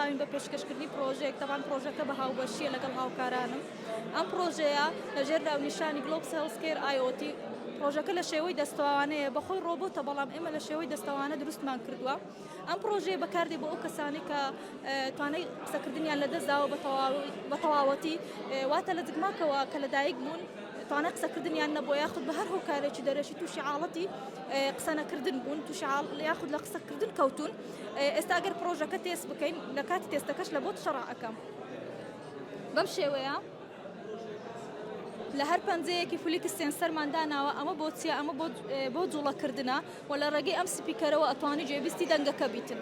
هەستاوین بە پێشکەشکردنی پرۆژەیەک، تەبعەن پرۆژەکە بە هاوبەشییە لەگەڵ هاوکارانم. ئەم پرۆژەیە لە ژێر ناونیشانی Globes Healthcare IoT، پرۆژەکە لە شێوەی دەستەوانەیە، بەخۆی ڕۆبۆتە بەڵام ئێمە لە شێوەی دەستەوانە دروستمان کردووە. ئەم پرۆژەیە بەکاردێ بۆ ئەو کەسانەی کە توانای قسەکردنیان لەدەستداوە بە تەواوەتی، واتە لە زگماکەوە کە لەدایک بوون توانای قسەکردنیان نەبووە یاخود بە هەر هۆکارێکی دەرەکی تووشی حاڵەتی قسەنەکردن بوون، تووشی یاخود لە قسەکردن کەوتوون. ئێستا ئەگەر پرۆژەکە تێست بکەین لە کاتی تێستەکەش لە بۆت شەڕع ئەکەم بەم شێوەیە لە هەر پەنجەیەکی flex sensor مان داناوە ئەمە بۆ چیە ئەمە بۆ بۆ جوڵەکردنە و لە ڕێگەی ئەم speaker ەوە ئەتوانی گوێبیستی دەنگەکە بیتن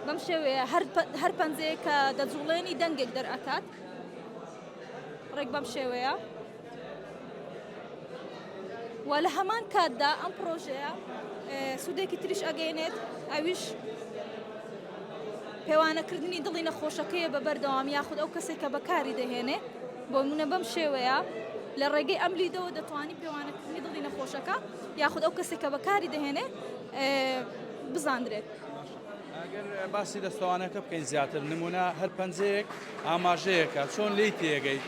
بەم شێوەیە هەر پەنجەیە کە دەجوڵێنی دەنگێک دەرئەکات ڕێک بەم شێوەیە و لە هەمان کاتدا ئەم پرۆژەیە سوودێکی تریش ئەگەینێت ئەویش پێوانەکردنی دڵی نەخۆشەکەیە بە بەردەوام یاخود ئەو کەسێک کە بەکاری دەهێنێ بۆ نمونە بەم شێوەیە لە ڕێگەی ئەم lead ەوە دەتوانی پێوانەکردنی دڵی نەخۆشەکە یاخود ئەو کەسێک کە بەکاری دەهێنێ بزاندرێت. ئەگەر باسی دەستەوانەکە بکەین زیاتر نمونە هەر پەنجەیەک ئاماژەیەکە چۆن لێی تێگەیت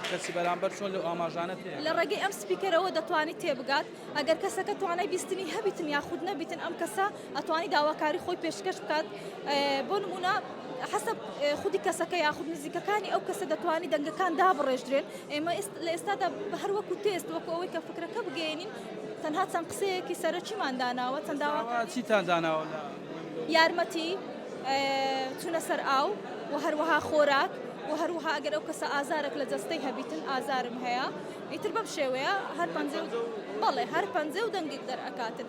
کەسی بەرامبەر چۆن لەو ئاماژانە تێ لە ڕێگەی ئەم speaker ەوە دەتوانیت تێبگات ئەگەر کەسەکە توانای بیستنی هەبیتن یاخود نەبیتن ئەم کەسە ئەتوانی داواکاری خۆی پێشکەش بکات بۆ نمونە حەسەب خودی کەسەکە یاخود نزیکەکانی ئەو کەسە دەتوانی دەنگەکان دابڕێژدرێن ئێمە لە ئێستادا هەر وەکو تێست وەکو ئەوەی کە فکرەکە بگەێنین تەنها چەند قسەیەکی سەرەکیمان داناوە چەند داوا چیتان داناوە یارمەتی چونە سەر ئاو و هەروەها خۆراک و هەروەها ئەگەر ئەو کەسە ئازارێک لە جەستەی هەبیتن ئازارم هەیە ئیتر بەم شێوەیە هەر پەنجە بەڵێ هەر پەنجە و دەنگێک دەرئەکاتن.